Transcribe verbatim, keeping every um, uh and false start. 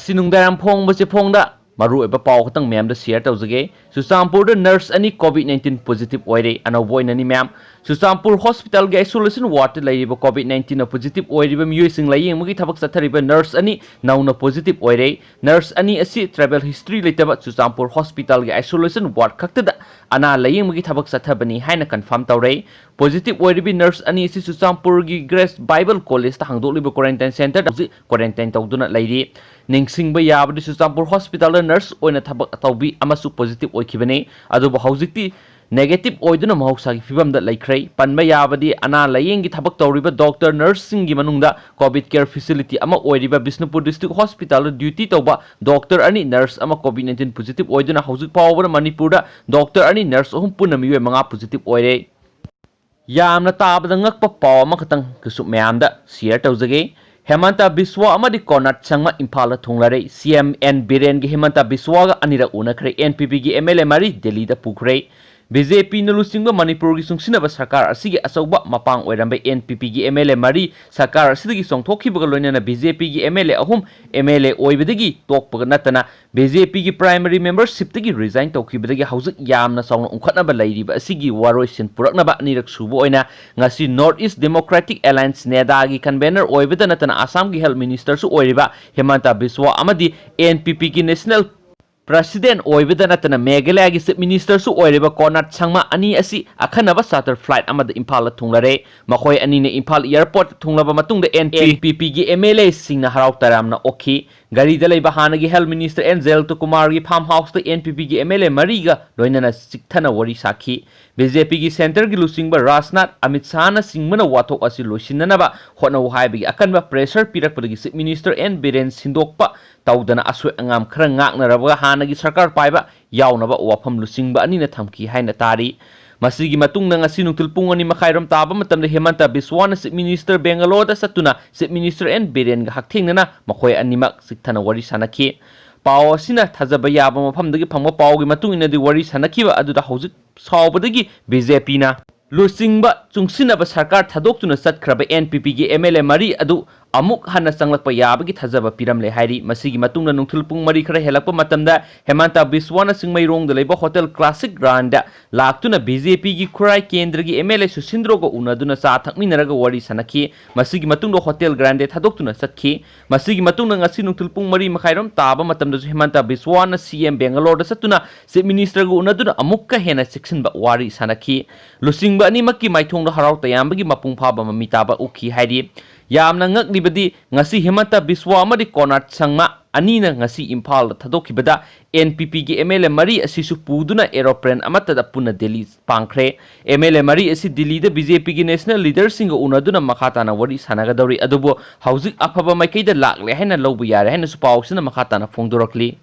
ꯁꯤ ꯅꯨꯡꯗꯥꯡ ꯐꯣꯡꯕꯁꯦ ꯐꯣꯡꯗ ꯃꯔꯨꯑꯣꯏꯕ ꯄꯥꯎ ꯈꯛꯇꯪ ꯃꯌꯥꯝꯗ ꯁꯤꯌꯔ ꯇꯧꯖꯒꯦ꯫ ꯆꯨꯔꯆꯥꯟꯄꯨꯔꯗ ꯅꯔꯁ ꯑꯅꯤ ꯀꯣꯚꯤꯗ ꯅꯥꯏꯟꯇꯤꯟ ꯄꯣꯖꯤꯇꯤꯚ ꯑꯣꯏꯔꯦ꯫ ꯑꯅꯧꯕ ꯑꯣꯏꯅꯅꯤ ꯃꯌꯥꯝ꯫ ꯆꯨꯔꯆꯥꯟꯄꯨꯔ ꯍꯣꯁꯄꯤꯇꯥꯜꯒꯤ ꯑꯥꯏꯁꯣꯂꯦꯁꯟ ꯋꯥꯔꯗꯇ ꯂꯩꯔꯤꯕ ꯀꯣꯚꯤꯗ ꯅꯥꯏꯟꯇꯤꯟꯅ ꯄꯣꯖꯤꯇꯤꯚ ꯑꯣꯏꯔꯤꯕ ꯃꯤꯑꯣꯏꯁꯤꯡ ꯂꯥꯌꯦꯡꯕꯒꯤ ꯊꯕꯛ ꯆꯠꯊꯔꯤꯕ ꯅꯔꯁ ꯑꯅꯤ ꯅꯧꯅ ꯄꯣꯖꯤꯇꯤꯚ ꯑꯣꯏꯔꯦ꯫ ꯅꯔꯁ ꯑꯅꯤ ꯑꯁꯤ ꯇ꯭ꯔꯥꯏꯕꯦꯜ ꯍꯤꯁꯇ꯭ꯔꯤ ꯂꯩꯇꯕ ꯆꯨꯔꯆꯥꯟꯄꯨꯔ ꯍꯣꯁꯄꯤꯇꯥꯜꯒꯤ ꯑꯥꯏꯁꯣꯂꯦꯁꯟ ꯋꯥꯔꯗ ꯈꯛꯇꯗ ꯑꯅꯥ ꯂꯥꯌꯦꯡꯕꯒꯤ ꯊꯕꯛ ꯆꯠꯊꯕꯅꯤ ꯍꯥꯏꯅ ꯀꯟꯐꯥꯔꯝ ꯇꯧꯔꯦ꯫ ꯄꯣꯖꯤꯇꯤꯚ ꯑꯣꯏꯔꯤꯕꯤ ꯅꯔꯁ ꯑꯅꯤ ꯑꯁꯤ ꯆꯨꯔꯆꯥꯟꯄꯨꯔꯒꯤ ꯒ꯭ꯔꯦꯁ ꯕꯥꯏꯕꯜ ꯀꯣꯂꯦꯖꯇ ꯍꯥꯡꯗꯣꯛꯂꯤꯕ ꯀ꯭ꯋꯥꯔꯦꯟꯇꯥꯏꯟ ꯁꯦꯟꯇꯔꯗ ꯍꯧꯖꯤꯛ ꯀ꯭ꯋꯥꯔꯦꯟꯇꯥꯏꯟ ꯇꯧꯗꯨꯅ ꯂꯩꯔꯤ꯫ ꯅꯤꯡꯁꯤꯡꯕ ꯌꯥꯕꯗꯤ ꯆꯨꯔꯆꯥꯟꯄꯨꯔ ꯍꯣꯁꯄꯤꯇꯥꯜꯗ ꯅꯔꯁ ꯑꯣꯏꯅ ꯊꯕꯛ ꯇꯧꯕꯤ ꯑꯃꯁꯨ ꯄꯣꯖꯤꯇꯤꯚ ꯑꯣꯏꯈꯤꯕꯅꯤ꯫ ꯑꯗꯨꯕꯨ ꯍꯧꯖꯤꯛꯇꯤ ꯅꯦꯒꯦꯇꯤꯚ ꯑꯣꯏꯗꯨꯅ ꯃꯍꯧꯁꯥꯒꯤ ꯐꯤꯕꯝꯗ ꯂꯩꯈ꯭ꯔꯦ꯫ ꯄꯟꯕ ꯌꯥꯕꯗꯤ ꯑꯅꯥ ꯂꯥꯌꯦꯡꯒꯤ ꯊꯕꯛ ꯇꯧꯔꯤꯕ ꯗꯣꯛꯇꯔ ꯅꯔꯁꯁꯤꯡꯒꯤ ꯃꯅꯨꯡꯗ ꯀꯣꯚꯤꯗ ꯀꯦꯌꯔ ꯐꯦꯁꯤꯂꯤꯇꯤ ꯑꯃ ꯑꯣꯏꯔꯤꯕ ꯕꯤꯁꯅꯨꯄꯨꯔ ꯗꯤꯁꯇ꯭ꯔꯤꯛ ꯍꯣꯁꯄꯤꯇꯥꯜꯗ ꯗ꯭ꯌꯨꯇꯤ ꯇꯧꯕ ꯗꯣꯛꯇꯔ ꯑꯅꯤ ꯅꯔꯁ ꯑꯃ ꯀꯣꯚꯤꯗ ꯅꯥꯏꯟꯇꯤꯟ ꯄꯣꯖꯤꯇꯤꯚ ꯑꯣꯏꯗꯨꯅ ꯍꯧꯖꯤꯛ ꯐꯥꯎꯕꯗ ꯃꯅꯤꯄꯨꯔꯗ ꯗꯣꯛꯇꯔ ꯑꯅꯤ ꯅꯔꯁ ꯑꯍꯨꯝ ꯄꯨꯟꯅ ꯃꯤꯑꯣꯏ ꯃꯉꯥ ꯄꯣꯖꯤꯇꯤꯚ ꯑꯣꯏꯔꯦ꯫ ꯌꯥꯝꯅ ꯇꯥꯕꯗ ꯉꯛꯄ ꯄꯥꯎ ꯑꯃꯈꯛꯇꯪ ꯀꯩꯁꯨ ꯃꯌꯥꯝꯗ ꯁꯤꯌꯔ ꯇꯧꯖꯒꯦ꯫ ꯍꯦꯃꯟꯇ ꯕꯤꯁ꯭ꯋꯥ ꯑꯃꯗꯤ ꯀꯣꯔꯅꯥꯠ ꯁꯪꯃ ꯏꯝꯐꯥꯜꯗ ꯊꯨꯡꯂꯔꯦ꯫ ꯁꯤ ꯑꯦꯝ ꯑꯦꯟ ꯕꯤꯔꯦꯟꯒꯤ ꯍꯦꯃꯟꯇ ꯕꯤꯁ꯭ꯋꯥꯒ ꯑꯅꯤꯔꯛ ꯎꯅꯈ꯭ꯔꯦ꯫ ꯑꯦꯟ ꯄꯤ ꯄꯤꯒꯤ ꯑꯦꯝ ꯑꯦꯜ ꯑꯦ ꯃꯔꯤ ꯗꯦꯜꯂꯤꯗ ꯄꯨꯈ꯭ꯔꯦ꯫ ꯕꯤ ꯖꯦ ꯄꯤꯅ ꯂꯨꯆꯤꯡꯕ ꯃꯅꯤꯄꯨꯔꯒꯤ ꯆꯨꯡꯁꯤꯟꯅꯕ ꯁꯔꯀꯥꯔ ꯑꯁꯤꯒꯤ ꯑꯆꯧꯕ ꯃꯄꯥꯡ ꯑꯣꯏꯔꯝꯕ ꯑꯦꯟ ꯄꯤ ꯄꯤꯒꯤ ꯑꯦꯝ ꯑꯦꯜ ꯑꯦ ꯃꯔꯤ ꯁꯔꯀꯥꯔ ꯑꯁꯤꯗꯒꯤ ꯆꯣꯡꯊꯣꯛꯈꯤꯕꯒ ꯂꯣꯏꯅꯅ ꯕꯤ ꯖꯦ ꯄꯤꯒꯤ ꯑꯦꯝ ꯑꯦꯜ ꯑꯦ ꯑꯍꯨꯝ ꯑꯦꯝ ꯑꯦꯜ ꯑꯦ ꯑꯣꯏꯕꯗꯒꯤ ꯇꯣꯛꯄꯒ ꯅꯠꯇꯅ ꯕꯤ ꯖꯦ ꯄꯤꯒꯤ ꯄ꯭ꯔꯥꯏꯃꯔꯤ ꯃꯦꯝꯕꯔꯁꯤꯞꯇꯒꯤ ꯔꯤꯖꯥꯏꯟ ꯇꯧꯈꯤꯕꯗꯒꯤ ꯍꯧꯖꯤꯛ ꯌꯥꯝꯅ ꯆꯥꯎꯅ ꯎꯪꯈꯠꯅꯕ ꯂꯩꯔꯤꯕ ꯑꯁꯤꯒꯤ ꯋꯥꯔꯣꯏꯁꯤꯟ ꯄꯨꯔꯛꯅꯕ ꯑꯅꯤꯔꯛ ꯁꯨꯕ ꯑꯣꯏꯅ ꯉꯁꯤ ꯅꯣꯔꯠ ꯏꯁ ꯗꯦꯃꯣꯀ꯭ꯔꯦꯇꯤꯛ ꯑꯦꯂꯥꯏꯟꯁ, ꯅꯦꯗꯥꯒꯤ ꯀꯟꯚꯦꯅꯔ ꯑꯣꯏꯕꯗ ꯅꯠꯇꯅ ꯑꯁꯥꯝꯒꯤ ꯍꯦꯜꯊ ꯃꯤꯅꯤꯁꯇꯔꯁꯨ ꯑꯣꯏꯔꯤꯕ ꯍꯦꯃꯟꯇ ꯕꯤꯁ꯭ꯋꯥ ꯑꯃꯗꯤ ꯑꯦꯟ ꯄꯤ ꯄꯤꯒꯤ ꯅꯦꯁꯅꯦꯜ ꯄ꯭ꯔꯁꯤꯗꯦꯟ ꯑꯣꯏꯕꯗ ꯅꯠꯇꯅ ꯃꯦꯘꯥꯂꯌꯥꯒꯤ ꯆꯤꯐ ꯃꯤꯅꯤꯁꯇꯔꯁꯨ ꯑꯣꯏꯔꯤꯕ ꯀꯣꯔꯅꯥꯠ ꯁꯪꯃ ꯑꯅꯤ ꯑꯁꯤ ꯑꯈꯟꯅꯕ ꯆꯥꯔꯇꯔ ꯐ꯭ꯂꯥꯏꯠ ꯑꯃꯗ ꯏꯝꯐꯥꯜꯗ ꯊꯨꯡꯂꯔꯦ꯫ ꯃꯈꯣꯏ ꯑꯅꯤꯅ ꯏꯝꯐꯥꯜ ꯑꯦꯌꯔꯄꯣꯔꯠꯇ ꯊꯨꯡꯂꯕ ꯃꯇꯨꯡꯗ ꯑꯦꯟ ꯄꯤ ꯄꯤꯒꯤ ꯑꯦꯝ ꯑꯦꯜ ꯑꯦꯁꯤꯡꯅ ꯍꯔꯥꯎ ꯇꯌꯥꯝꯅ ꯑꯣꯛꯈꯤ꯫ ꯒꯥꯔꯤꯗ ꯂꯩꯕ ꯍꯥꯟꯅꯒꯤ ꯍꯦꯜꯊ ꯃꯤꯅꯤꯁꯇꯔ ꯑꯦꯟ ꯖꯌꯟꯇ ꯀꯨꯃꯥꯔꯒꯤ ꯐꯥꯔꯝ ꯍꯥꯎꯁꯇ ꯑꯦꯟ ꯄꯤ ꯄꯤꯒꯤ ꯑꯦꯝ ꯑꯦꯜ ꯑꯦ ꯃꯔꯤꯒ ꯂꯣꯏꯅꯅ ꯆꯤꯛꯊꯅ ꯋꯥꯔꯤ ꯁꯥꯈꯤ꯫ ꯕꯤ ꯖꯦ ꯄꯤꯒꯤ ꯁꯦꯟꯇꯔꯒꯤ ꯂꯨꯆꯤꯡꯕ ꯔꯥꯖꯅꯥꯊ, ꯑꯃꯤꯠ ꯁꯥꯍꯅꯆꯤꯡꯕꯅ ꯋꯥꯊꯣꯛ ꯑꯁꯤ ꯂꯣꯏꯁꯤꯟꯅꯅꯕ ꯍꯣꯠꯅꯧ ꯍꯥꯏꯕꯒꯤ ꯑꯀꯟꯕ ꯄ꯭ꯔꯦꯁꯔ ꯄꯤꯔꯛꯄꯗꯒꯤ ꯆꯤꯐ ꯃꯤꯅꯤꯁꯇꯔ ꯑꯦꯟ ꯕꯤꯔꯦꯟ ꯁꯤꯟꯗꯣꯛꯄ ꯇꯧꯗꯅ ꯑꯁꯣꯏ ꯑꯉꯥꯝ ꯈꯔ ꯉꯥꯛꯅꯔꯕꯒ ꯍꯥꯟꯅꯒꯤ ꯁꯔꯀꯥꯔ ꯄꯥꯏꯕ ꯌꯥꯎꯅꯕ ꯋꯥꯐꯝ ꯂꯨꯆꯤꯡꯕ ꯑꯅꯤꯅ ꯊꯝꯈꯤ ꯍꯥꯏꯅ ꯇꯥꯔꯤ꯫ ꯃꯁꯤꯒꯤ ꯃꯇꯨꯡꯗ ꯉꯁꯤ ꯅꯨꯡꯊꯤꯜ ꯄꯨꯡ ꯑꯅꯤ ꯃꯈꯥꯏꯔꯣꯝ ꯇꯥꯕ ꯃꯇꯝꯗ ꯍꯦꯃꯟꯇ ꯕꯤꯁ꯭ꯋꯥꯅ ꯆꯤꯐ ꯃꯤꯅꯤꯁꯇꯔ ꯕꯦꯡꯒꯂꯣꯔꯗ ꯆꯠꯇꯨꯅ ꯆꯤꯐ ꯃꯤꯅꯤꯁꯇꯔ ꯑꯦꯟ ꯕꯤꯔꯦꯟꯒ ꯍꯛꯊꯦꯡꯅꯅ ꯃꯈꯣꯏ ꯑꯅꯤꯃꯛ ꯆꯤꯛꯊꯅ ꯋꯥꯔꯤ ꯁꯥꯟꯅꯈꯤ꯫ ꯄꯥꯎ ꯑꯁꯤꯅ ꯊꯥꯖꯕ ꯌꯥꯕ ꯃꯐꯝꯗꯒꯤ ꯐꯪꯕ ꯄꯥꯎꯒꯤ ꯃꯇꯨꯡ ꯏꯟꯅꯗꯤ ꯋꯥꯔꯤ ꯁꯥꯟꯅꯈꯤꯕ ꯑꯗꯨꯗ ꯍꯧꯖꯤꯛ ꯁꯥꯎꯕꯗꯒꯤ ꯕꯤ ꯖꯦ ꯄꯤꯅ ꯂꯨꯆꯤꯡꯕ ꯆꯨꯡꯁꯤꯟꯅꯕ ꯁꯔꯀꯥꯔ ꯊꯥꯗꯣꯛꯇꯨꯅ ꯆꯠꯈ꯭ꯔꯕ ꯑꯦꯟ ꯄꯤ ꯄꯤꯒꯤ ꯑꯦꯝ ꯑꯦꯜ ꯑꯦ ꯃꯔꯤ ꯑꯗꯨ ꯑꯃꯨꯛ ꯍꯟꯅ ꯆꯪꯂꯛꯄ ꯌꯥꯕꯒꯤ ꯊꯥꯖꯕ ꯄꯤꯔꯝꯂꯦ ꯍꯥꯏꯔꯤ꯫ ꯃꯁꯤꯒꯤ ꯃꯇꯨꯡꯗ ꯅꯨꯡꯊꯤꯜ ꯄꯨꯡ ꯃꯔꯤ ꯈꯔ ꯍꯦꯜꯂꯛꯄ ꯃꯇꯝꯗ ꯍꯦꯃꯟꯇ ꯕꯤꯁ꯭ꯋꯥꯅ ꯆꯤꯡꯃꯩꯔꯣꯡꯗ ꯂꯩꯕ ꯍꯣꯇꯦꯜ ꯀ꯭ꯂꯥꯁꯤꯛ ꯒ꯭ꯔꯥꯟꯗ ꯂꯥꯛꯇꯨꯅ ꯕꯤꯖꯦꯄꯤꯒꯤ ꯈꯨꯔꯥꯏ ꯀꯦꯟꯗ꯭ꯔꯒꯤ ꯑꯦꯝ ꯑꯦꯜ ꯑꯦ ꯁꯨꯁꯤꯟꯗ꯭ꯔꯣꯒ ꯎꯅꯗꯨꯅ ꯆꯥ ꯊꯛꯃꯤꯟꯅꯔꯒ ꯋꯥꯔꯤ ꯁꯥꯟꯅꯈꯤ꯫ ꯃꯁꯤꯒꯤ ꯃꯇꯨꯡꯗ ꯍꯣꯇꯦꯜ ꯒ꯭ꯔꯥꯟꯗꯦ ꯊꯥꯗꯣꯛꯇꯨꯅ ꯆꯠꯈꯤ꯫ ꯃꯁꯤꯒꯤ ꯃꯇꯨꯡꯗ ꯉꯁꯤ ꯅꯨꯡꯊꯤꯜ ꯄꯨꯡ ꯃꯔꯤ ꯃꯈꯥꯏꯔꯣꯝ ꯇꯥꯕ ꯃꯇꯝꯗꯁꯨ ꯍꯦꯃꯟꯇ ꯕꯤꯁ꯭ꯋꯥꯅ ꯁꯤ ꯑꯦꯝ ꯕꯦꯡꯒꯂꯣꯔꯗ ꯆꯠꯇꯨꯅ ꯆꯤꯐ ꯃꯤꯅꯤꯁꯇꯔꯒ ꯎꯅꯗꯨꯅ ꯑꯃꯨꯛꯀ ꯍꯦꯟꯅ ꯆꯦꯛꯁꯤꯟꯕ ꯋꯥꯔꯤ ꯁꯥꯟꯅꯈꯤ꯫ ꯂꯨꯆꯤꯡꯕ ꯑꯅꯤꯃꯛꯀꯤ ꯃꯥꯏꯊꯣꯡꯗ ꯍꯔꯥꯎ ꯇꯌꯥꯝꯕꯒꯤ ꯃꯄꯨꯡ ꯐꯥꯕ ꯃꯃꯤ ꯇꯥꯕ ꯎꯈꯤ ꯍꯥꯏꯔꯤ꯫ ꯌꯥꯝꯅ ꯉꯛꯂꯤꯕꯗꯤ ꯉꯁꯤ ꯍꯦꯃꯟꯇ ꯕꯤꯁ꯭ꯋꯥ ꯑꯃꯗꯤ ꯀꯣꯅꯥꯔꯗ ꯁꯪꯃꯥ ꯑꯅꯤꯅ ꯉꯁꯤ ꯏꯝꯐꯥꯜꯗ ꯊꯥꯗꯣꯛꯈꯤꯕꯗ ꯑꯦꯟ ꯄꯤ ꯄꯤꯒꯤ ꯑꯦꯝ ꯑꯦꯜ ꯑꯦ ꯃꯔꯤ ꯑꯁꯤꯁꯨ ꯄꯨꯗꯨꯅ ꯑꯦꯔꯣꯄ꯭ꯂꯦꯟ ꯑꯃꯠꯇꯗ ꯄꯨꯟꯅ ꯗꯦꯜꯂꯤ ꯄꯥꯡꯈ꯭ꯔꯦ꯫ ꯑꯦꯝ ꯑꯦꯜ ꯑꯦ ꯃꯔꯤ ꯑꯁꯤ ꯗꯤꯜꯂꯤꯗ ꯕꯤ ꯖꯦ ꯄꯤꯒꯤ ꯅꯦꯁꯅꯦꯜ ꯂꯤꯗꯔꯁꯤꯡꯒ ꯎꯅꯗꯨꯅ ꯃꯈꯥ ꯇꯥꯅ ꯋꯥꯔꯤ ꯁꯥꯟꯅꯒꯗꯧꯔꯤ꯫ ꯑꯗꯨꯕꯨ ꯍꯧꯖꯤꯛ ꯑꯐꯕ ꯃꯥꯏꯀꯩꯗ ꯂꯥꯛꯂꯦ ꯍꯥꯏꯅ ꯂꯧꯕ ꯌꯥꯔꯦ ꯍꯥꯏꯅꯁꯨ ꯄꯥꯎꯁꯤꯅ ꯃꯈꯥ ꯇꯥꯅ ꯐꯣꯡꯗꯣꯔꯛꯂꯤ꯫